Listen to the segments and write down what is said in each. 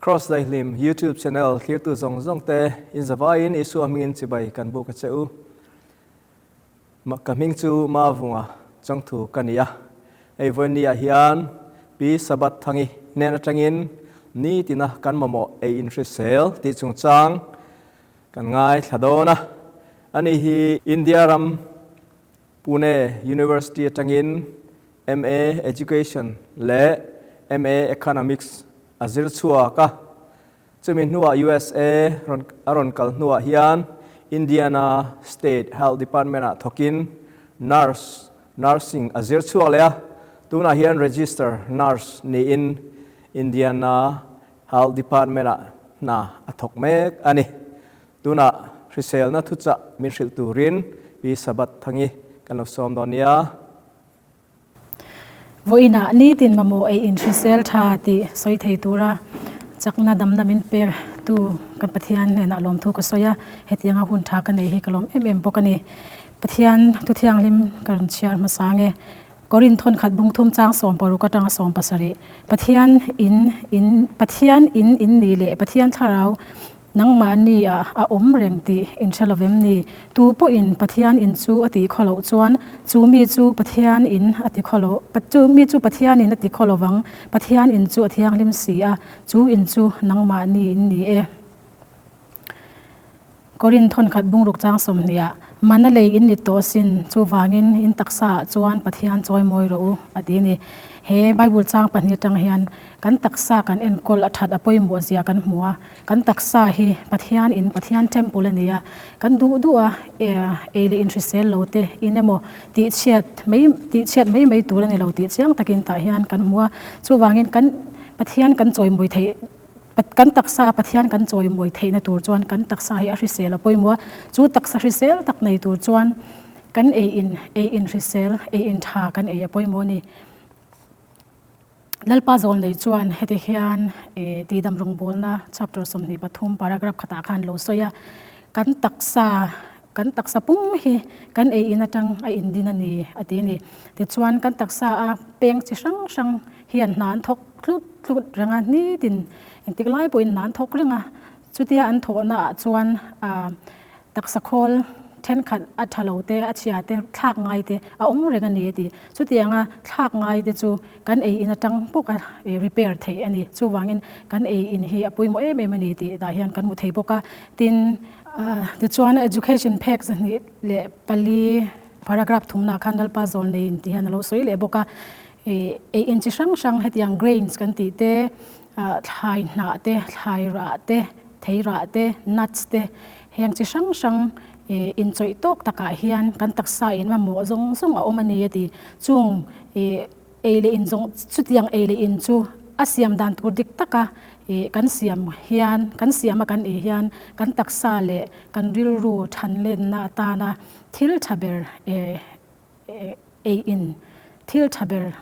Kraws Daihlim YouTube channel thlirtu zawng zawng te in zavaiin Isua hmingin chibai kan buk a che u. Ka hming chu Mavunga changthu ka ni a. Hei vawinia hian Pi Sabbath Thangi hnen atangin nitina kan mamawh ei inhrisel tih chungchang kan ngaithla dawn a. Ani hi India ram Pune University atangin MA Education leh MA Economics a zir chhuak a. Chumi hnuah USA rawn a rawn kal hnuah hian Indiana State Health Department-ah thawkin Nurse, Nursing, a zir chhuak leh a. Tunah hian Register Nurse niin Indiana Health Department-ah hna a thawk mek a ni. Tunah hriselna thuchah min hrilh turin Pi Sabbath Thangi kan lo sawm dawn nia. Vawiinah nitin mamawh ei in hrisel tha tih sawi thei tura chakna damna min per tu kan Pathian hnenah lawmthu ka sawi a, hetianga hun tha ka nei hi ka lawm em em bawk a ni. Pathian thu thianghlim ka rawn chhiar hmasa nge. Korin thawnkhat bungthum chang 60 atanga 70 Pathian in in Pathian in in ni leh Pathian thlarau Nangmahni ah a awm reng tih in hre lovem ni? Tu pawhin Pathian in chu a tih khaw loh chuan chu mi chu Pathian in a ti khaw lo, chu mi chu Pathian in a ti khaw lovang, Pathian in chu a thianghlim si a, chu in chu nangmahni in ni e. Korin thawnkhat bungruk chang 20 ah, Mana lei in ni tawh sin, chuvangin in taksa ah chuan Pathian chawi mawi rawh u, a ti ni. He Bible chang pahnih atang hian kan taksa kan enkawl a that a pawimawh zia kan hmu a. Kan taksa hi Pathian in, Pathian temple a ni a, kan duh duh a, ei leh inhrisel lo te in emaw tihchhiat mai tihchhiat mai mai tur a ni lo tih chiang takin tah hian kan hmu a. Chuvangin kan Pathian kan chawimawi theih kan taksa a Pathian kan chawimawi theihna tur chuan kan taksa hi a hrisel a pawimawh a, chu taksa hrisel tak nei tur chuan kan ei in ei inhrisel ei in tha kan ei a pawimawh a ni. Lalpa Zawlnei chuan heti hian Tidam rawngbawlna chapter 23 paragraph khatah khan lo sawi a, Kan taksa, kan taksa pum hi kan ei in atang a indin a ni a ti a ni. Tichuan kan taksa a peng chi hrang hrang hian hna an thawk tlut tlut reng a, nitin engtik lai pawhin hna an thawk reng a, chutia an thawhna ah chuan Taksa khawl thenkhat a tha lo te, a chhia te, thlak ngai te a awm reng a ni a ti. Chutianga thlak ngai te chu kan ei in atang bawk a repair theih a ni. Chuvangin kan ei in hi a pawimawh em em a ni tih dah hian kan hmu thei bawk a. Tin, tichuan education phek 24 paragraph thumna khan Lalpa zawl nei in tih hian a lo sawi leh bawk a. Ei in chi hrang hrang hetiang grains kan tih te, thlai hnah te, thlai rah te, Thei rah te, nuts te, heng chi hrang hrang inchawih tawk takah hian kan taksa in mamawh zawng zawng a awm a ni a ti. Chung ei leh in zawng, chutiang ei leh in chu a siam dan tur dik taka kan siam hian, kan siam a kan ei hian kan taksa leh kan rilru than lenna atana thil tha ber ei in thil tha ber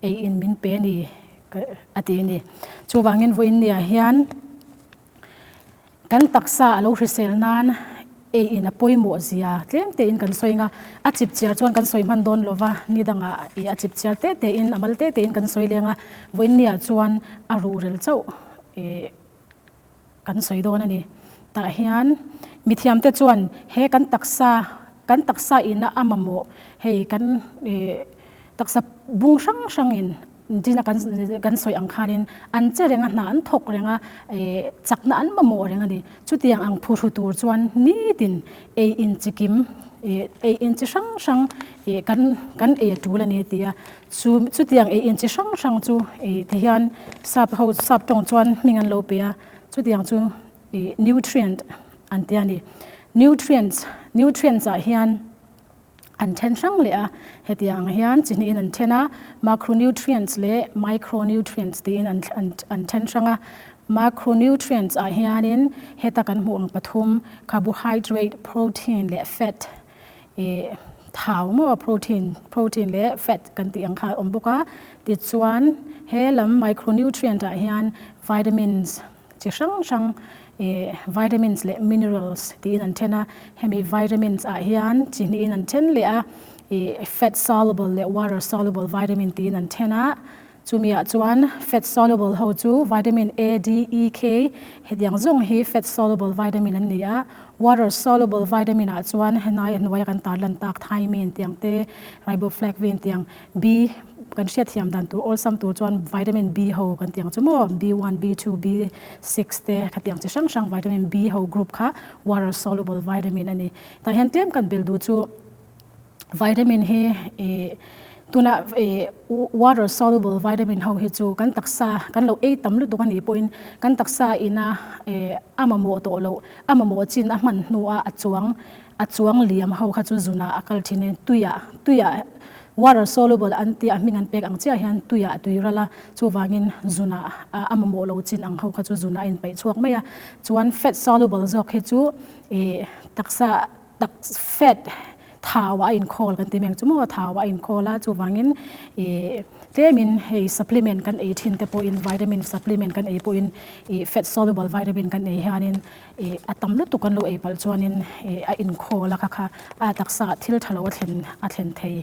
Ei in min pe a ni a ti a ni. Chuvangin vawiin niah hian kan taksa a lo hrisel nan ei in a pawimawh zia tlem tein kan sawi ang a, a chip chiar chuan kan sawi hman dawn lova, ni dangah ih a chip chiar te tein a mal te tein kan sawi leng a, vawiin niah chuan a ruhrel chauh ih kan sawi dawn a ni. Tah hian mithiamte chuan he kan taksa kan taksa ina a mamawh hei kan ih taksa bung hrang hrangin dina kan kan sawi ang khanin an che reng a hna an thawk reng a ih chakna an mamawh reng a ni. Chutiang ang phuhru tur chuan nitin ei in chi kim ih ei in chi hrang hrang ih kan kan ei a tul a ni tih a. Chu chutiang ei in chi hrang hrang chu ih ti hian sap ho sap tawng chuan hming an lo pe a, chutiang chu ih nutrient an ti a ni. Nutrients nutrients ah hian an then hrang leh a, hetiang ang hian chi hnihin an then a, macronutrients leh micronutrients tiin an an an then hrang a. Macronutrients ah hianin heta kan hmuh ang pathum carbohydrate, protein leh fat Ih thau maw protein protein leh fat kan tih ang kha a awm bawk a, tichuan he lam micronutrient ah hian vitamins chi hrang hrang ih vitamins leh minerals tiin an then a, hemi vitamins ah hian chi hnihin an then leh a, ih fat soluble leh water soluble vitamin tiin an then a. Chumi ah chuan fat soluble ho chu vitamin A, D, E, K hetiang zawng hi fat soluble vitamin an ni a. Water soluble vitamin ah chuan henai a hnuaia kan tarlan tak thiamine tiang te, riboflavin tiang, B kan hriatthiam dan tur awlsam tur chuan vitamin B ho kan tiang chu maw, B1, B2, B6 te khatiang chi hrang hrang vitamin B ho group kha water soluble vitamin a ni. Tah hian tlem kan bel duh chu vitamin hi ih tuna ih water soluble vitamin ho hi chu kan taksa kan lo ei tam lutuk a nih pawhin kan taksa ina ih a mamawh tawh loh a mamawh chin a hman hnuah a chuang a chuang liam ho kha chu zunah a kal thin e tuiah tuiah water soluble an tih a hming an pek ang chiah hian tuiah a tui ral a chuvangin zunah a mamawh lo chin ang ho kha chu zunah a inpeih chhuak mai a chuan fat soluble zawk hi chu ih taksa tak fat thau a inkhawl kan ti mai ang chu maw thau a inkhawl a chuvangin ih tlemin hei supplement kan ei thin te pawhin vitamin supplement kan ei pawhin ih fat soluble vitamin kan ei hianin ih a tam lutuk kan lo ei palh chuanin ih a inkhawl a kha kha a taksa ah thil tha lo a thlen a thlen thei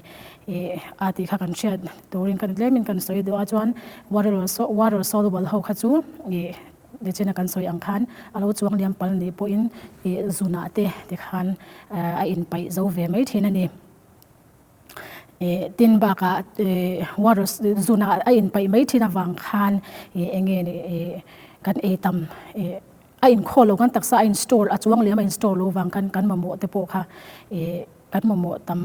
ih a tih kha kan hriat turin kan tlemin kan sawi duh a chuan water water soluble ho kha chu ih Nichina kan sawi ang khan a lo chuang liam pal nih pawhin ih zunah te tikhan a inpaih zo ve mai thin a ni. Ih tin bakah ih water zunah a inpaih mai thin avang khan ih eng nge ni ih kan ei tam ih a inkhawl lo kan taksa a in store a chuang liam a in store lo vang khan kan mamawh te pawh kha ih kan mamawh tam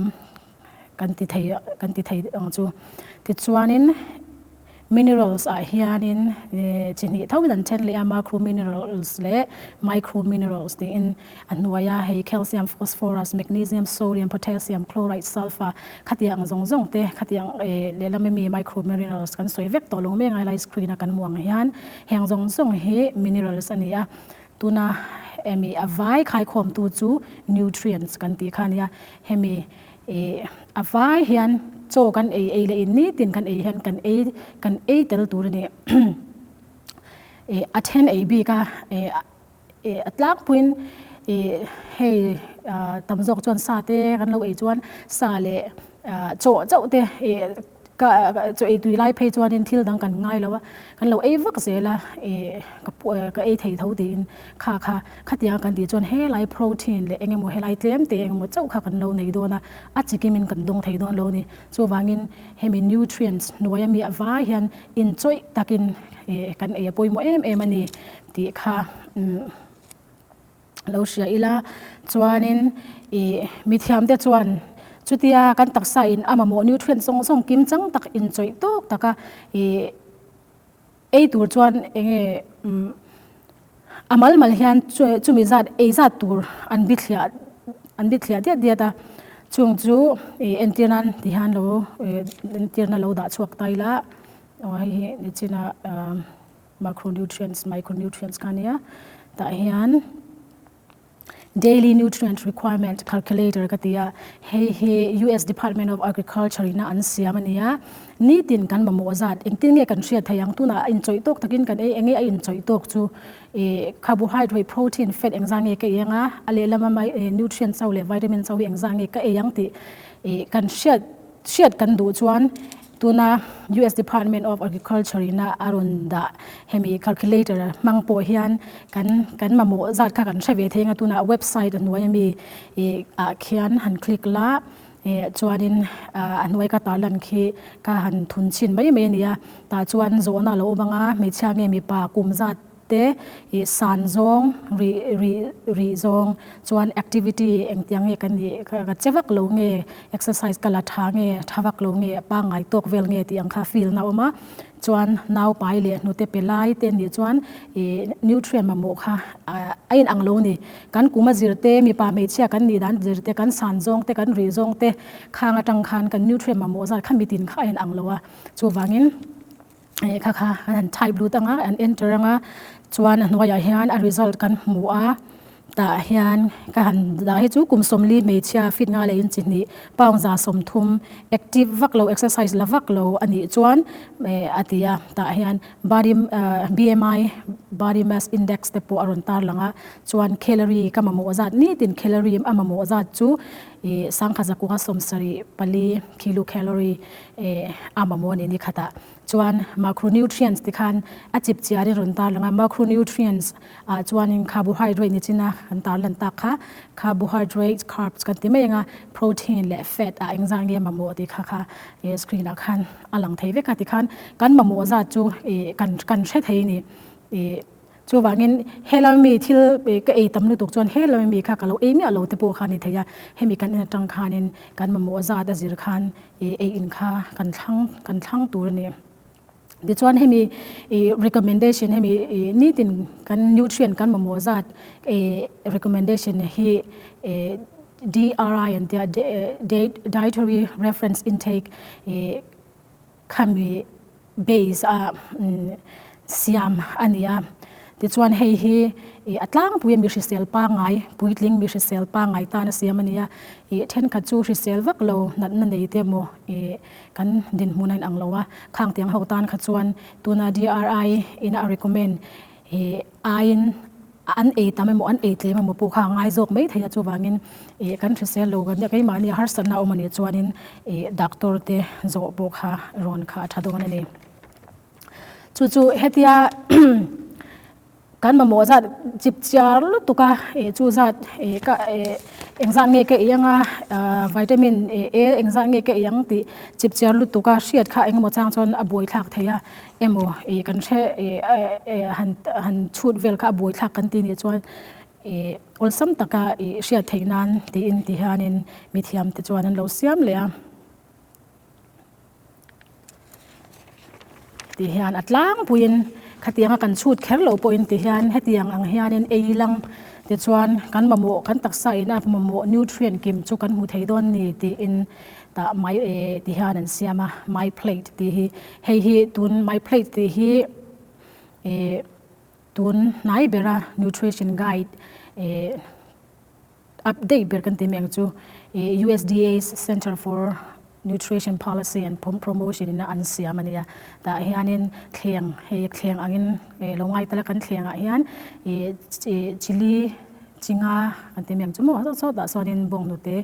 kan ti thei kan ti thei ang chu. Tichuanin minerals ah hianin chi hnih tho in an then leh a macro minerals leh micro minerals tiin a hnuaia hei calcium, phosphorus, magnesium, sodium, potassium, chloride, sulphur khatiang zawng zawng te khatiang lehlam ami micro minerals kan sawi vek tawh lo mai angai lai screen a kan hmuh ang hian heng zawng zawng hi minerals a ni a. Tuna hemi a vai khaikhawmtu chu nutrients kan tih kha a nia. Hemi ih a vai hian chaw kan ei ei leh in nitin kan ei hian kan ei kan ei tel tur a ni. Ih a then ei bik a ih ih a tlangpuiin ih hei tam zawk chuan sa te kan lo ei chuan sa leh chaw chauh te ih Ka chaw ei tui lai phei chuanin thil dang kan ngai lo a, kan lo ei vak zel a, ih ka ei thei tho tiin kha kha khatiang kan tih chuan helai protein leh eng emaw helai tlem te eng emaw chauh kha kan lo nei dawn a, a chikimin kan dawng thei dawn lo a ni. Chuvangin hemi nutrients hnuai ami a vai hian inchawih takin ih kan ei a pawimawh em em a ni tih kha umm. Lo hria ila chuanin ih mithiamte chuan chutia kan taksa in a mamawh nutrient zawng zawng kim chang tak inchawih tawk taka ih ei tur chuan eng nge umm a mal mal hian chumi zat ei zat tur an bithliah an bithliah diat diat a chung chu ih entir nan ti hian lo ih entirna lo dah chhuak ta ila aw hei hi nichina ah. Macronutrients, micronutrients kha nia. Tah hian Daily Nutrient Requirement Calculator ka ti a, hei hi US Department of Agriculture ina an siam a nia. Nitin kan mamawh zat engtin nge kan hriat thei ang? Tunah a inchawih tawk takin kan ei, enge a inchawih tawk chu ih carbohydrate, protein, fat engzah nge ka ei ang a, a lehlam a nutrient chau leh vitamin chau hi engzah nge ka ei ang tih ih kan hriat hriat kan duh chuan Tuna US Department of Agriculture ina a rawn dah hemi calculator hmang pawh hian kan kan mamawh zat kha kan hre ve thei ang a, tuna website a hnuai ami ih ah khian han click la ih chuanin a hnuai ka tarlan khi ka han thun chhin mai mai a ni a, tah chuan zawhna a lo awm ang a, hmeichhia nge mipa kum zat te ih san zawng rih rih rih zawng chuan activity engtiang nge ka nih ka che vak lo nge exercise ka la tha nge tha vak lo nge pangngai tawk vel nge tih ang kha feel na awm a chuan nau pai leh hnute pe lai te nih chuan ih nutrient mamawh kha a in ang lo a ni kan kum a zir te mipa hmeichhia kan nih dan zir te kan san zawng te kan rih zawng te khang atang khan kan nutrient mamawh zat kha mitin kha a in ang lo a chuvangin. Kha kha an han type lut anga an enter anga chuan a hnuaiah hian a result kan hmu a tah hian ka han dah hi chu kum sawmli hmeichhia fit nga leh inchi hnih pound 30 active vak lo exercise la vak lo a nih chuan eh a ti a tah hian body B_M_I body mass index te pawh a rawn tar lang a chuan calorie ka mamawh zat nitin calorie a mamawh zat chu. Sangkhat zakunga 74 kilocalorie a mamawh a ni ni khatah chuan macronutrients ti khan a chip chiarin rawn tarlang a, macronutrients ah chuanin carbohydrate ni china kan tarlan tak kha carbohydrate carbs kan ti mai ang a, protein leh fat ah engzah nge mamawh tih kha kha screen ah khan a lang thei vek a tikhan kan mamawh zat chu kan kan hre thei a ni. Chuvangin helai mi thil ka ei tam lutuk chuan helai mi kha ka lo ei miah lo te pawh kha a ni thei a, hemi kan en atang khanin kan mamawh zat a zir khan ei in kha kan thlang kan thlang tur a ni. Tichuan hemi recommendation hemi nitin kan nutrient kan mamawh zat recommendation hi DRI an tia Dietary Reference Intake Khami base a siam a ni a, tichuan hei hi a tlangpui a mi hrisel pangngai, puitling mi hrisel pangngai tan a siam a ni a, ih thenkhat chu hrisel vak lo natna nei te emaw ih kan dinhmun a inang lo a, khang tiang ho tan kha chuan tuna DRI in a recommend ih aiin An ei tam emaw an ei tlem emaw pawh kha a ngai zawk mai thei a, chuvangin ih kan hrisel lo kan nia keimahni harsatna a awm a nih chuanin ih doctor te zawh pawh kha rawn kha a tha dawn a ni. Chu chu hetia kan mamawh zat chip chiar lutuk a ih chu zat ih ka ih engzat nge ka ei anga vitamin A engzat nge ka ei ang tih chip chiar lutuk a hriat kha engemaw chang chuan a buaithlak thei a. Emaw ih kan hre ih han han chhut vel kha a buai thlak kan tih nih chuan ih awlsam taka ih hriat theih nan tiin ti hianin mithiam te chuan an lo siam leh a. Ti hian a tlangpuiin khatianga kan chhut kher loh pawhin ti hian hetiang ang hianin ei lang tichuan kan mamawh kan taksa ina mamawh nutrient kim chu kan hmu thei dawn ni tiin Tah mai e ti hian an siam a, my plate tih hi hei hi tun my plate tih hi eh tun hnai bera nutrition guide eh update ber kan ti mai ang chu eh USDA's Center for Nutrition Policy and Promotion ina an siam a nia. Tah hianin thleng hei thleng angin eh lo ngai tala kan thlengah hian eh chilli Chinga kan ti mai ang chu maw sawtah sawnin bawnghnute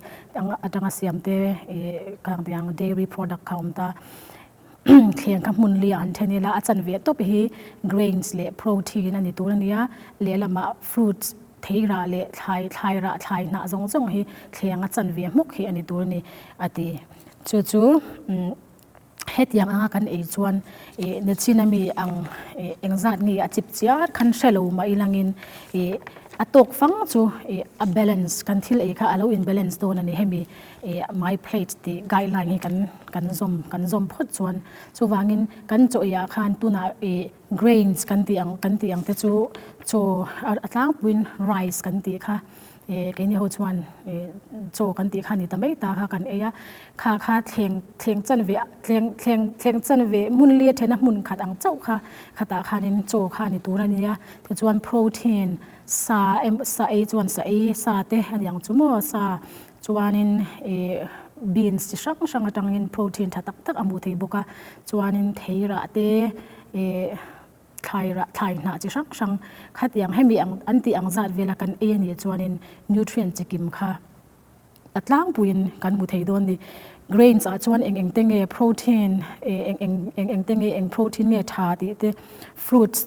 atanga siam te ih khang te ang dairy product kha a awm ta thleng kha hmun li ah an then ila a chanve tawp hi grains leh protein a ni tur a nia lehlamah fruits thei rah leh thlai thlai rah thlai hnah zawng zawng hi thleng a chanve hmawk hi a ni tur a ni a ti chu chu. Hetiang anga kan ei chuan ih Nachina mi ang ih engzat nge a chip chiar khan hre lo mah ilangin ih a tawk fang chu ih a balance kan thil ei kha a lo in balance dawn a ni hemi ih my plate tih guideline hi kan kan zawm kan zawm phawt chuan chuvangin kan chaw eiah khan tunah ih grains kan tih ang kan tih ang te chu chaw a tlangpuiin rice kan tih kha. Keini ho chuan chaw kan tih kha ni ta mai ta kha kan ei a, kha kha thleng thleng chan ve thleng thleng thleng chan ve hmun li a then a hmun khat ang chauh kha khatah khanin chaw kha a ni tur a ni a, tichuan protein sa em sa ei chuan sa ei sa te a ni ang chu maw sa chuanin ih beans chi hrang hrang atangin protein tha tak tak a hmuh theih bawk a, chuanin thei rah te ih. Thlai rah thlai hnah chi hrang hrang khatiang hemi ang an tih ang zat vela kan ei anih chuanin nutrient chi kim kha a tlangpuiin kan hmu thei dawn ni. Grains ah chuan eng eng te nge protein eng eng eng eng te nge eng protein nge tha tih te fruits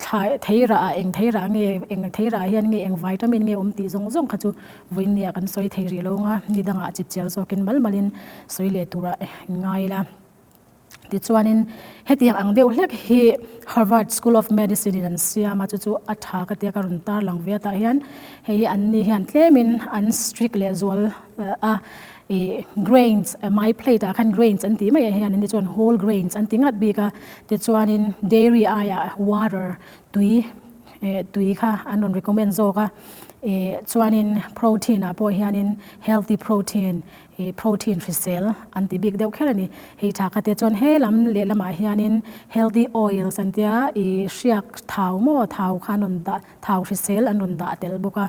thlai thei rah ah eng thei rah nge eng thei rah hian nge eng vitamin nge awm tih zawng zawng kha chu vawiin ah kan sawi thei rih lo ang a ni dangah chipchiar zawkin mal malin sawi leh turah ngai ila. Tichuanin hetiang ang deuh hlek hi Harvard School of Medicine in an siam a, chu chu a tha ka tia ka rawn tar lang ve a tah hian hei hi an ni hian tlemin an strict leh zual a, ih grains my plate ah khan grains an tih mai ah hian an ni chuan whole grains an ti ngat bik a, tichuanin dairy aiah water tui eh tui kha an rawn recommend zawk a, ih chuanin protein ah pawh hianin healthy protein Ih protein hrisel an ti bik deuh kher a ni. Hei tha kha te chuan he lam lehlamah hianin healthy oils an tia ih hriak thau maw thau kha an rawn dah thau hrisel an rawn dah tel bawk a.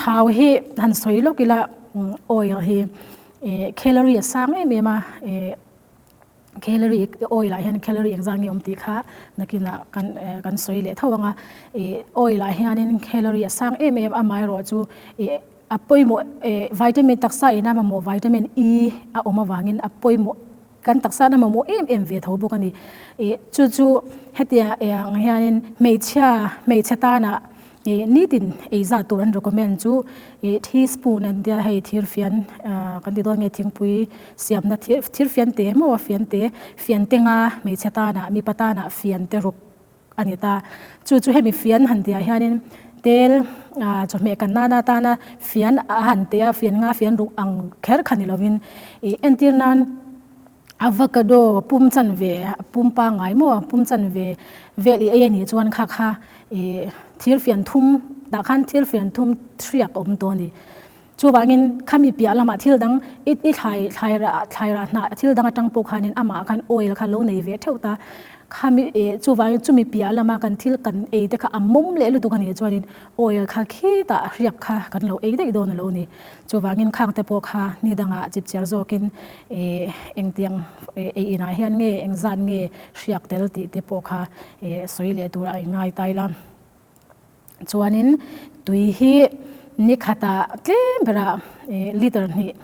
Thau hi han sawi lawk ila oil hi ih calorie a sang em em a ih calorie oil ah hian calorie engzah nge awm tih kha nakinah kan kan sawi leh tho ang a. Ih oil ah hianin calorie a sang em em amaherawhchu ih. a pawimawh vitamin taksa ina mamawh vitamin E a awm avangin a pawimawh kan taksa na mamawh em em ve tho bawk a ni. Chu chu hetiang ang hianin hmeichhia hmeichhe tana nitin ei zat tur an recommend chu teaspoon an tia hei thirfian kan ti dawn nge thingpui siamna thirfian te maw fian te fian te nga hmeichhe tana mipa tana fian te ruk a ni ta. Chu chu hemi fian han tihah hianin tel chawhmeh kan nana atana fian a han teh a, fian nga fian ruk ang kher kha ni lovin ih entir nan avocado pum chan ve pum pangngai maw pum chan ve vel i ei a nih chuan kha kha ih thir fian thum tah khan thir fian thum hriak a awm tawh a ni. Chuvangin khami piah lamah thil dang i i thlai thlai rah thlai rah hnah thil dang atang pawh khanin amah khan oil kha lo nei ve theuh ta. Khami eh chuvangin chumi piah lama kan thil kan ei te kha a mawm leh lutuk a nih chuanin oil kha khitah hriak kha kan lo ei daih dawn a lo ni. Chuvangin khang te pawh kha ni dangah chipchiar zawkin eh engtiang eh ei inah hian nge engzat nge hriak tel tih te pawh kha eh sawi leh tur a inngai tai la. Chuanin tui hi ni khatah tlem berah liter hnih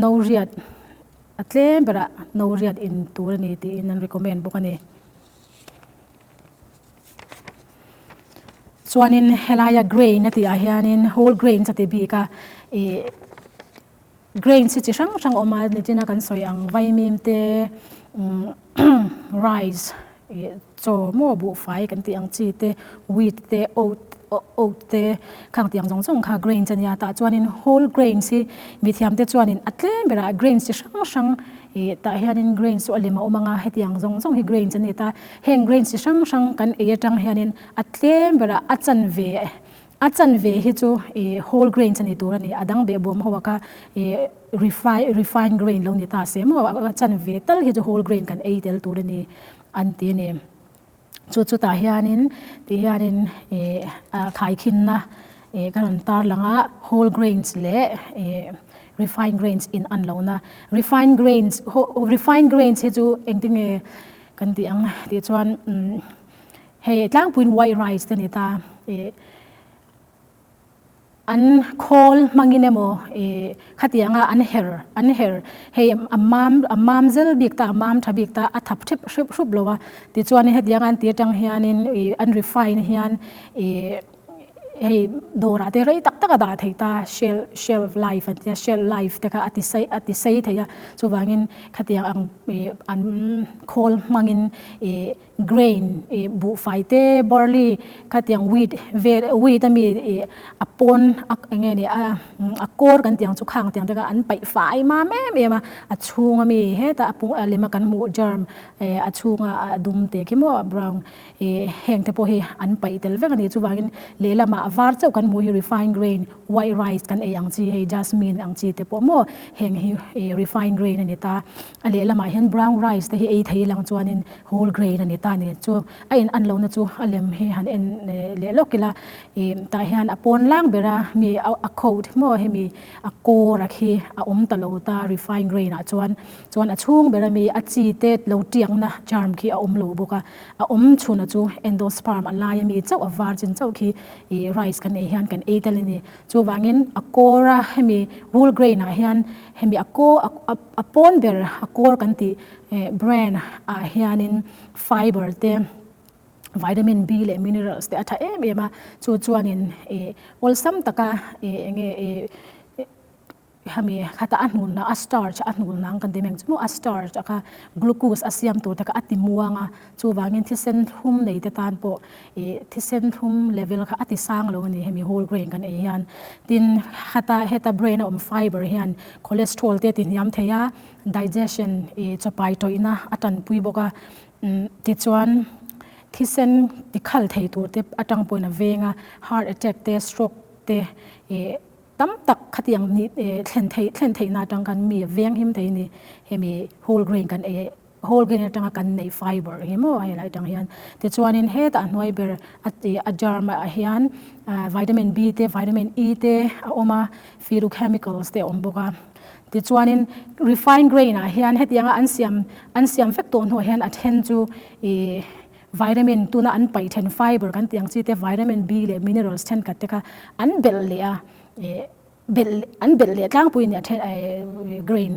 no riat a tlem berah no riat in tur a ni tiin an recommend bawk a ni. Chuanin helaia grain a tih ah hianin whole grains a ti bik a ih Grains hi chi hrang hrang a awm a, nichina kan sawi ang vaimim te, rice ih chaw maw buhfai kan tih ang chi te, wheat te, oat oat te khang tih ang zawng zawng kha grains a nia. Tah chuanin whole grains hi mithiam te chuanin a tlem berah grains chi hrang hrang ih tah hianin grains chu a lem a awm ang a, hetiang zawng zawng hi grains a ni ta. Heng grains chi hrang hrang kan ei atang hianin a tlem berah a chanve A chanve hi chu ih whole grains a ni tur a ni, a dang behbawm ho a kha ih refi refined grain lo ni ta se maw a chanve tal hi chu whole grain kan ei tel tur a ni an ti a ni. Chu chutah hianin ti hianin ih a khaikhinna ih ka rawn tar lang a whole grains leh ih refined grains in an lohna. Refined grains refined grains hi chu engtinge kan tih ang tih chuan umm Hei tlangpuiin white rice te ni ta ih an khawl hmangin emaw ih khatianga an her an her hei a mam a mam zel bik ta a mam tha bik ta a thap thep hrep hrup lo a tichuanin hetianga an tih atang hianin ih an refine hian ih hei dawrah te rei tak tak a dah thei ta shel shelf life an tia shelf life te kha a ti sei a ti sei thei a chuvangin khatiang ang ih an khawl hmangin ih Grain ih buhfai te barley khatiang wheat vel wheat ami ih a pawn a eng nge ni a a kawr kan tih ang chu khang tiang te kha an paih fai mam em em a a chhung ami hetah a pung a lem a kan hmuh germ eh a chhunga a dum te khi maw a brown ih heng te pawh hi an paih tel vek a ni chuvangin lehlamah a var chauh kan hmuh hi refined grain white rice kan ei ang chi hei jasmine ang chi te pawh maw heng hi ih refined grain a ni ta a lehlamah hian brown rice te hi ei thei lang chuanin Whole grain a ni ta a ni. Chu a in an lohna chu a lem hi han en leh lawk ila ih tah hian a pawn lang ber a mi a coat maw hemi a kawr a khi a awm ta lo ta refined grain ah chuan chuan a chhung ber a mi a chi te lo tiakna germ khi a awm lo bawk a a awm chhun a chu endosperm a lai a mi chauh a var chin chauh khi ih rice kan ei hian kan ei tel a ni. Chuvangin a kawr a hemi whole grain ah hian hemi a kaw a pawn ber a kawr kan tih Bran ah hianin fiber te, vitamin B leh minerals te a tha em em a, chu chuanin ih awlsam taka ih eng nge ih hemi khata a hnulna a starch a hnulna ang kan ti mai ang chu maw a starch a kha glucose a siam tur te kha a ti muang a, chuvangin thisen thlum nei te tan pawh ih thisen thlum level kha a ti sang lo a ni hemi whole grain kan ei hian. Tin heta heta bran a awm fiber hian cholesterol te a ti hniam thei a. Digestion i chawpai tawihna a tanpui bawk a, tichuan thisen tikhal thei tur te atang pawhin a veng a, heart attack te stroke te ih tam tak khatiang ni thlen theih thlen theihna atang khan mi a veng him thei a ni hemi whole grain kan ei whole grain atanga kan neih fiber hi maw helai atang hian tichuanin hetah a hnuai ber a a germ ah hian vitamin B te vitamin E te a awm a phytochemicals te a awm bawk a. Tichuanin refined grain ah hian hetianga an siam an siam vek tawh hnuah hian a then chu ih vitamin tuna an paih then fiber kan tih ang chi te vitamin B leh minerals thenkhat te kha an belh leh a ih. Belh an belh leh tlangpui nia then grain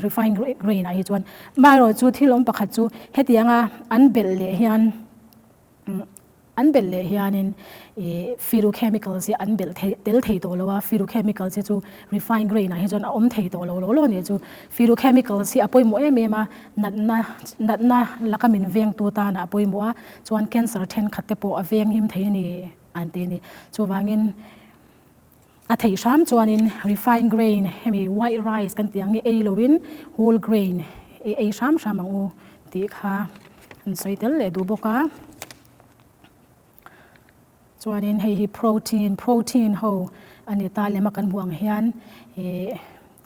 refined grain ah hi chuan amaherawh chu thil awm pakhat chu hetianga an belh leh hian an belh leh hianin ih phytochemicals hi an belh thei tel thei tawh lo a phytochemicals hi chu refined grain ah hi chuan a awm thei tawh lo lo lo a nih chu phytochemicals hi a pawimawh em em a natna natna laka min vengtu tan a pawimawh a chuan cancer thenkhat te pawh a venghim thei a ni an ti a ni chuvangin. A theih hram chuanin refined grain hemi white rice kan tih ang hi ei loin whole grain i ei hram hram ang u tih kha an sawi tel leh duh bawk a. Chuanin hei hi protein, protein ho a ni ta lem a kan hmuh ang hian ih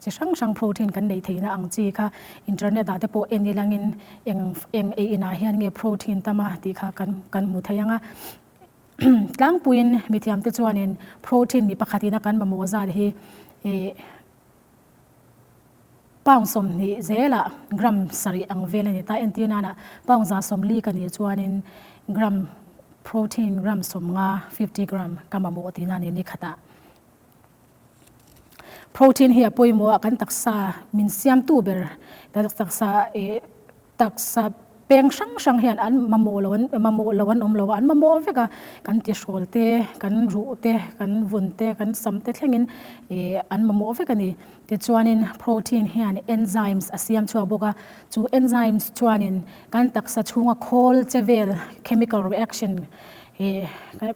chi hrang hrang protein kan neih theihna ang chi kha internet ah te pawh en ilangin eng eng ei inah hian nge protein tam a tih kha kan kan hmu thei ang a. Tlangpuiin mithiamte chuanin protein mi pakhatin a kan mamawh zat hi pound 20 zelah gram sarih ang vel a ni ta. Entir nana pound 140 ka nih chuanin gram protein gram 50, 50 gram, ka mamawh tihna a ni ni khatah. Protein hi a pawimawh a, kan taksa min siamtu ber kan taksa Taksa peng hrang hrang hian an mamawh lo an mamawh lo an awm lo a, an mamawh vek a, kan tihrawl te, kan ruh te, kan vun te, kan sam te thlengin ih an mamawh vek a ni. Tichuanin protein hian enzymes a siam chhuak bawk a, chu enzymes chuanin kan taksa chhunga khawl che vel chemical reaction ih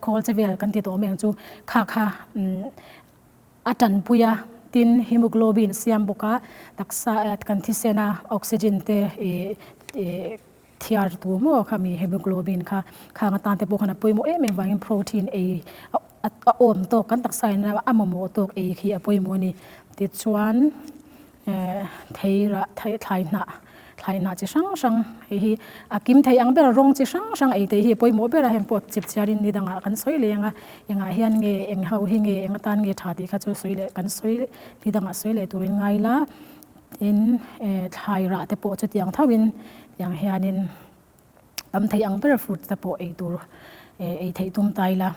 khawl che vel kan ti tawh mai ang chu kha kha umm A tanpui a, tin hemoglobin siam bawk a, taksa kan thisen a oxygen te ih ih thiar tur maw kha mi hemoglobin kha khang atan te pawh khan a pawimawh em em vangin protein ei a awm tawk kan taksa in a mamawh tawk ei khi a pawimawh a ni. Tichuan. Thei rah thei thlai hnah thlai hnah chi hrang hrang hei hi a kim thei ang ber rawng chi hrang hrang ei te hi pawimawh ber a heng pawh chip chhiarin ni dangah kan sawi leh ang a engah hian nge eng ho hi nge eng atan nge tha tih kha chu sawi leh kan sawi ni dangah sawi leh turin ngai la tin thlai rah te pawh chutiang thoin tiang hianin. Tam thei ang ber fruit te pawh ei tur ei theih tum ta ila.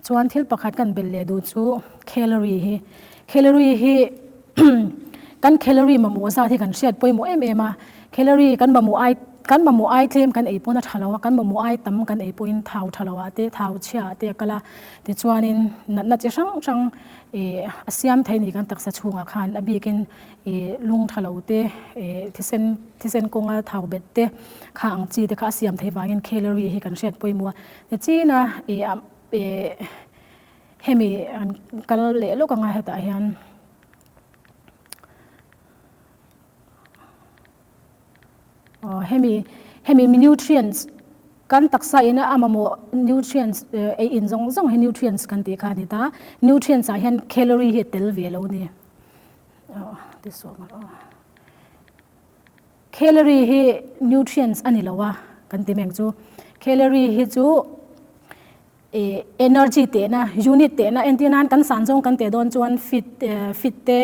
Chuan thil pakhat kan belh leh duh chu calorie hi. Calorie hi kan calorie mamawh zat hi kan hriat pawimawh em em a. Calorie kan mamawh ai kan mamawh ai tlem kan ei pawn a tha lo a, kan mamawh ai tam kan ei pawhin thau tha lo ah te thau chhia ah te a kal a. Tichuanin natna chi hrang hrang ih a siam thei a ni kan taksa chhungah khan a bikin ih lung tha lo te ih thisen Thisen kawnga thau bet te kha ang chi te kha a siam theih vangin calorie hi kan hriat pawimawh a. Nichina ih ih hemi an kal leh lawk anga hetah hian aw hemi hemi nutrients kan taksa ina a mamawh nutrients ei in zawng zawng hi nutrients kan tih kha a ni ta. Nutrients ah hian calorie hi a tel ve lo a ni. Aw ti suak ang aw. Calorie hi nutrients a ni lo a kan ti mek chu. Calorie hi chu eh energy tehna unit tehna entir nan kan san zawng kan teh dawn chuan feet feet te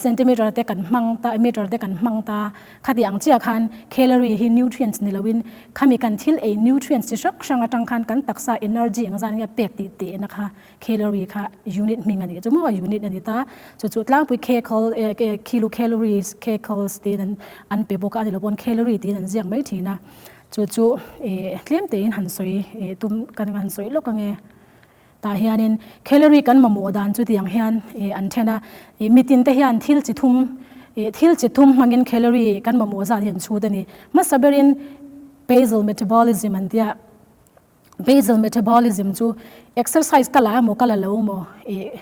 centimeter te kan hmang ta meter te kan hmang ta khati ang chiah khan calorie hi nutrients ni loin khami kan thil ei nutrients chi hrang hrang atang khan kan taksa energy ang zan nge pek tih tehna kha Calorie kha unit hming a nih chu maw unit a ni ta. Chu chu tlangpui kcal kilo calories kcals tiin an an pe bawk a, a ni lo pawn calorie tiin an ziak mai thin a. Chu chu tlem tein han sawi tum kan han sawi lawk ange. Tah hianin calorie kan mamawh dan chu tiang hian an then a. Mitin te hian thil chi thum thil chi thum hmangin calorie kan mamawh zat hi an chhut a ni. Hmasa berin basal metabolism an tia. Basal metabolism chu exercise ka la emaw ka la lo emaw ih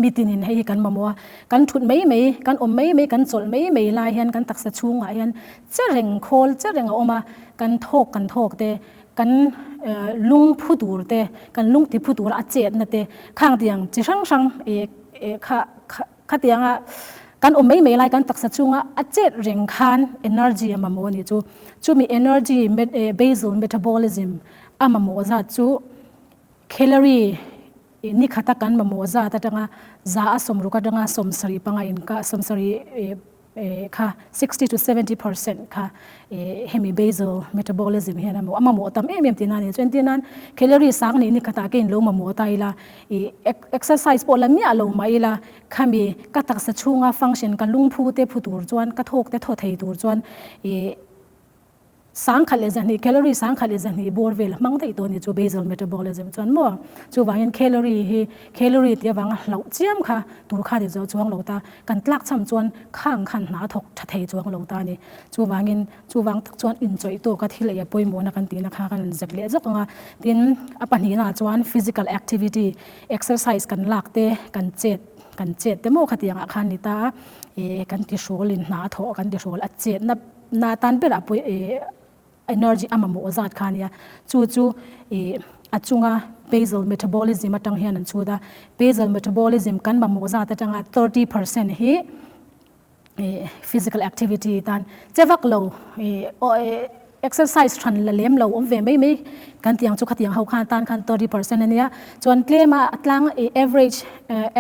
mitinin hei hi kan mamawh a, kan thut mai mai, kan awm mai mai, kan chawlh mai mai lai hian kan taksa chhungah hian che reng khawl che reng a awm a, kan thawk kan thawk te, kan lung phu tur te, kan lung ti phu tura a chetna te khang tiang chi hrang hrang ih kha Khatianga kan awm mai mai lai kan taksa chunga a chet reng khan energy a mamawh a nih chu. Chumi energy basal metabolism a mamawh zat chu calorie ni khata kan mamawh zat atanga za a sawmruk atanga 75 inka 70. kha 60 to 70% kha hemi basal metabolism hian a mamawh tam em em tihna a ni. Chuan entir nan calorie sang nih ni khatah ke in lo mamawh ta ila ih exercise pawh la miah lo mah ila khami ka taksa chhunga function ka lungphu te phu tur chuan ka thawk te thaw thei tur chuan ih Sangkhat leh zahnih, calorie sangkhat leh zahnih bawr vel a hmang daih tawh a ni chu basal metabolism chuan maw? Chuvangin calorie hi calorie tih avanga hlauh chiam kha tur kha ni zo chuang lo ta, kan tlak cham chuan khang khan hna a thawk tha thei chuang lo ta a ni. Chuvangin chuvang tak chuan inchawih tawka thil ei a pawimawhna kan tihna kha kan rawn zep leh zawk ang a. Tin, a pahnihnaah chuan physical activity, exercise kan lak te, kan chet kan chet te maw khatiangah khan ni ta a, ih kan tihrawlin hna a thawh kan tihrawl a chetna Na tan berah pawh ih energy a mamawh zat kha a nia. Chu chu ih a chunga basal metabolism atang hian an chhut a. Basal metabolism kan mamawh zat atanga 30% hi ih physical activity tan che vak lo ih exercise than la lem lo awm ve mai mai kan tih ang chu khatiang ho khan tan khan 30% a nia. Chuan tlema a tlang ih average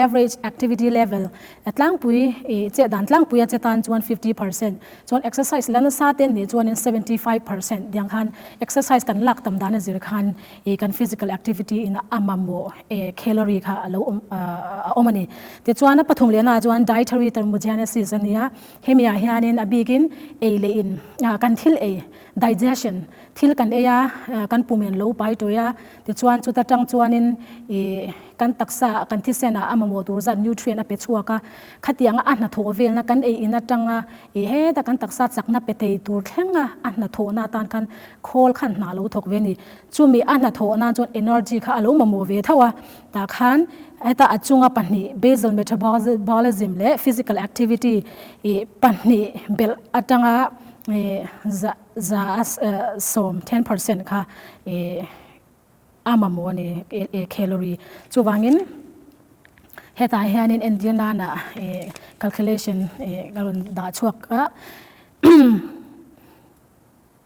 average activity level a tlangpui ih che dan tlangpui a che tan chuan 50% Chuan exercise la nasa te nih chuanin 75% tiang khan exercise kan lak tam dan a zir khan ih kan physical activity in a mamawh eh calorie kha a lo awm a awm a ni. Tichuan a pathum lehna ah chuan dietary thermogenesis a ni a, hemi ah hianin a bikin ei leh in kan thil ei digestion thil kan ei a kan pum in lo pai tawih a tichuan chuta tang chuanin ih kan taksa kan thisen ah a mamawh tur zat nutrient a pe chhuak a Khatianga a hnathawh velna kan ei in atanga ih heta kan taksa chakna pe thei tur thlenga a hnathawhna atan khan khawl khan hna lo thawk ve a ni. Chumi a hnathawh nan chuan energy kha a lo mamawh ve tho a, tah khan heta a chunga pahnih basal metabolism leh physical activity ih pahnih belh atanga ih za za a sawm 10% kha ih A mamawh a ni e calorie. Chuvangin hetah hianin entir nana calculation ka rawn dah chhuak a.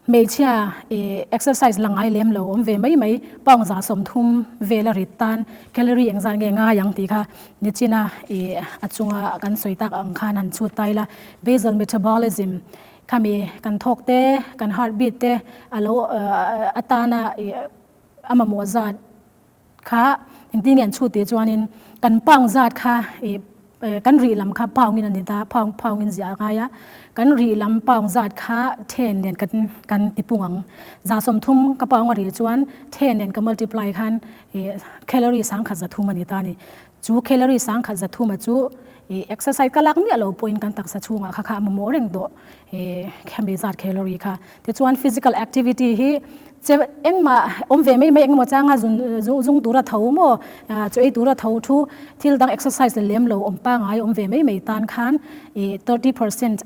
Hmeichhia exercise la ngai lem lo awm ve mai mai pound 30 vela rit tan calorie engzat nge ngai ang tih kha nichina a chunga kan sawi tak ang khan han chhut ta ila. Basal metabolism Khami kan thawk te, kan heartbeat te a lo atana a mamawh zat kha engtin nge an chhut tih chuanin kan pound zat kha kan rih lam kha pound in a ni ta, pound pound in ziah a ngai a, kan rih lam pound zat kha then nen kan kan ti pung ang. 30 ka pound a rih chuan then nen ka multiply khan calorie 1030 a ni ta a ni. Chu calorie 1030 a chu i exercise ka lak miah lo pawhin kan taksa chhungah kha kha a mamawh reng tawh i khami zat calorie kha. Tichuan physical activity hi che engmah awm ve mai mai engemaw changa zun zung tura tho maw chaw ei tura tho thu thil dang exercise la lem lo awm pangai awm ve mai mai tan khan i 30%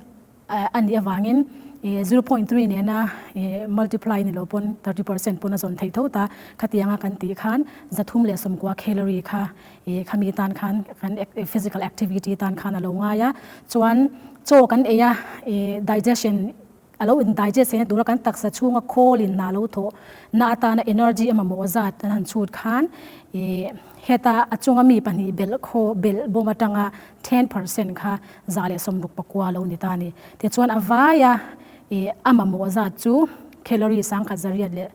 A nih avangin 0.3 nena multiply ni lo pawn 30% pawn a zawn theih tho ta. Khatianga kan tih khan 390 calorie kha khami tan khan kan physical activity tan khan a lo ngai a. Chuan chaw kan ei a digestion a lo in digest theihna tura kan taksa chhunga khawl in hna lo thawh na atana energy a mamawh zat an han chhut khan heta a chunga mi pahnih belh khaw belh bawm atanga 10% kha 169 lo ni ta a ni. Tichuan a vaia ih a mamawh zat chu calorie 1159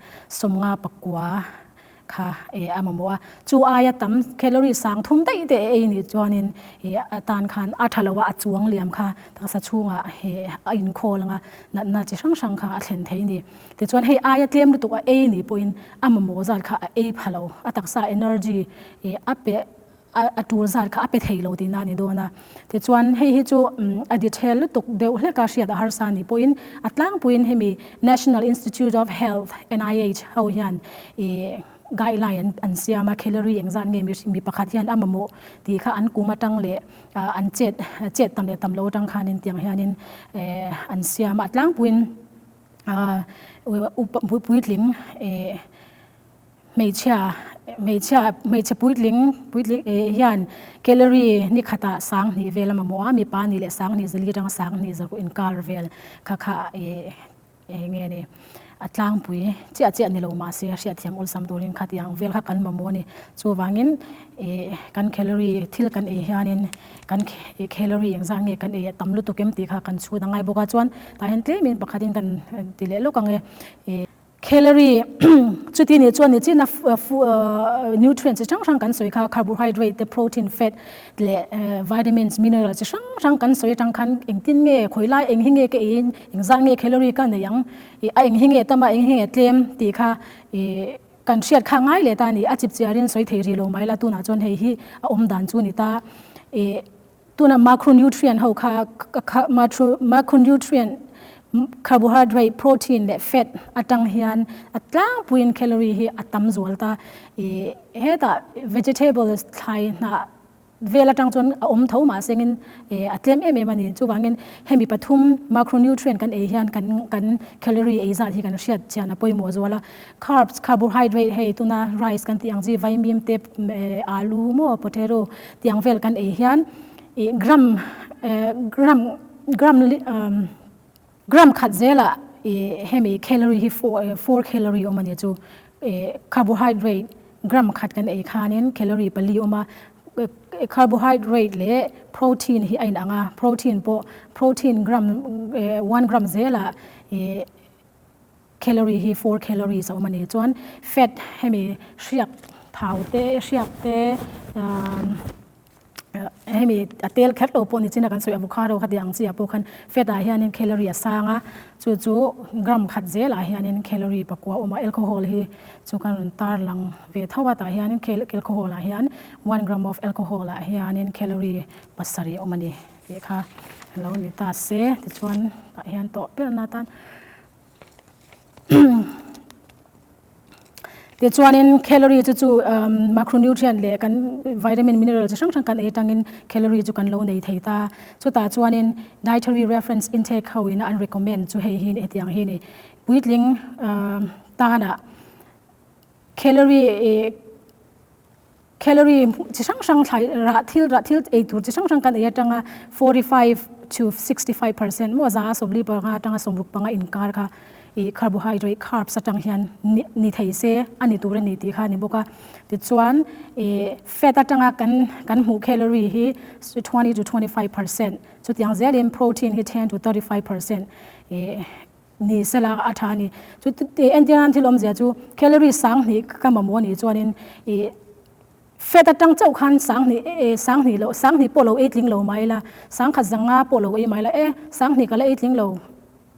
kha ih a mamawh a. Chu aia tam calorie 30 daih te ei nih chuanin ih a tan khan a tha lo a, a chuang liam kha taksa chhungah ih a inkhawl anga natna chi hrang hrang kha a thlen thei a ni. Tichuan hei aia tlem lutuk a ei nih pawhin a mamawh zat kha a ei pha lo, a taksa energy ih a pe a tul zat kha a pe thei lo tihna a ni dawn a. Tichuan hei hi chu a detail lutuk deuh hlek a hriat a harsa ni pawhin a tlangpuiin hemi National Institute of Health, NIH, ho hian ih guideline an siam a, calorie engzat nge mi pakhat hian a mamawh tih kha an kum atang leh an chet chet tam leh tam lo atang khanin tiang hianin an siam a. A tlangpuiin puitling ih Hmeichhia hmeichhia hmeichhe puitling puitling eh hian calorie ni khatah 2000 vel a mamawh a, mipa nih leh 20 zali atanga 20 zaruk inkar vel kha kha eh eng nge ni. A tlangpui chiah chiah ni lo mahse a hriatthiam awlsam turin khatiang vel kha kan mamawh a ni. Chuvangin ih kan calorie thil kan ei hianin kan calorie engzah nge kan ei a tam lutuk em tih kha kan chhut a ngai bawk a. Chuan tah hian tlemin pakhatin kan ti leh lawk ang e. Ih calorie chuti nih chuan nichina nutrient chi hrang hrang kan sawi kha carbohydrate te protein fat leh vitamins mineral chi hrang hrang kan sawi atang khan engtin nge khawi lai eng hi nge ka eiin engzah nge calorie ka nei ang ih a eng hi nge tam a eng hi nge tlem tih kha ih kan hriat kha ngai leh ta a ni a chip chiarin sawi thei rih lo mai la tunah chuan hei hi a awm dan chu a ni ta ih tuna macronutrient ho kha kha macronutrient carbohydrate protein leh fat atang hian a tlangpuiin calorie hi a tam zual ta ih hetah vegetables thlai hnah vel atang chuan a awm tho mah sengin a tlem em em a ni. Chuvangin hemi pathum macronutrient kan ei hian kan kan calorie ei zat hi kan hriat chian a pawimawh zual a. Carbs, carbohydrate hei tuna rice kan tih ang chi vaimim te alu maw potato tih ang vel kan ei hian ih gram gram gram gram khat zelah ih hemi calorie hi 4 calorie awm a ni chu. Carbohydrate gram khat kan ei khanin calorie pali awm a, carbohydrate leh protein hi a inang a, protein pawh protein gram 1 gram zelah calorie hi 4 calories a awm a ni. Chuan fat hemi hriak thau te hriak te Hemi a tel kher lo pawh ni chin a kan sawi avocado kha tih ang chi ah pawh khan fat ah hianin calorie a sang a, chu chu gram khat zel ah hianin calorie pakua a awm a, alcohol hi chu kan rawn tar lang ve tho a tah hianin alcohol ah hian one gram of alcohol ah hianin calorie pasarih a awm a ni tih kha lo ni ta se tichuan tah hian tawh ber na tan. Tichuanin calorie chu chu macronutrient leh kan vitamin mineral chi hrang hrang kan ei atangin calorie chu kan lo nei thei ta. Chutah chuanin dietary reference intake ho ina an recommend chu hei hi hetiang hi a ni. Puitling tanah calorie Calorie chi hrang hrang thlai rah thil rah thil ei tur chi hrang hrang kan ei atanga 45 to 65 percent maw za a 45 atanga 65 inkar kha ih carbohydrate carbs atang hian ni thei se a ni tur a ni tih kha a ni bawk a. Tichuan ih fat atanga kan kan hmuh calorie hi 20 to 25 percent chutiang zelin protein hi 10 to 35 percent ih Ni sela a tha a ni. Chu entir nan thil awmzia chu calorie 2000 ka mamawh a nih chuanin ih fat atang chauh khan 2000 2000 loh 2000 pawh lo ei tling lo mai la, 10,000 zanga pawh lo ei mai la, e 2000 ka la ei tling lo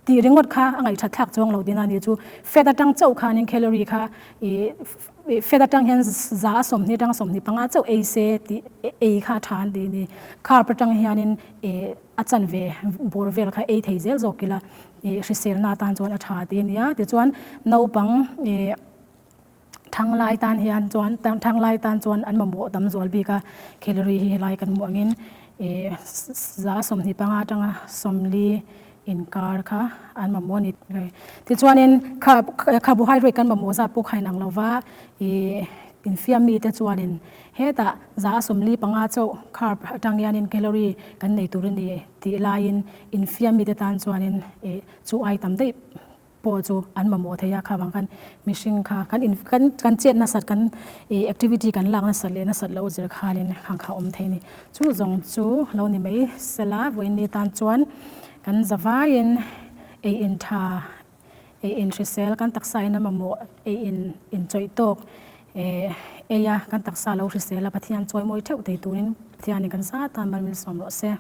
tih ringawt kha a ngaihthat thlak chuang lo tina a ni. Chu fat atang chauh khanin calorie kha ih fat atang hian za a 20 atang 25 chauh ei se tih ei kha a tha an tih a ni. Carb atang hianin ih a chanve bawr vel kha ei thei zel zawk ila ih hriselna atan chuan a tha tih a ni a. Tichuan naupang ih thanglai tan hian chuan thanglai tan chuan an mamawh tam zual bik a, calorie hi helai kan hmuh angin ih 25 atanga 40 inkar kha an mamawh a ni. Tichuanin carbohydrate kan mamawh zat pawh kha inang lova ih infiam mite chuanin Hetah 45 chauh carb atang hianin calorie kan nei tur a ni tih laiin infiam mite tan chuanin ih chu ai tam daih pawh chu an mamawh thei a, kha vang khan mihring kha kan in kan kan chet nasat kan ih activity kan lak nasat leh nasat loh zir khanin khang kha awm thei a ni. Chu zawng chu lo ni mai sela vawiin ni tan chuan kan zavaiin ei in tha Ei in hrisel kan taksa in a mamawh ei in inchawih tawk ei a, kan taksa lo hrisel a, Pathian chawimawi theuh thei turin Pathianin kan zat a, mal min sawm rawh se.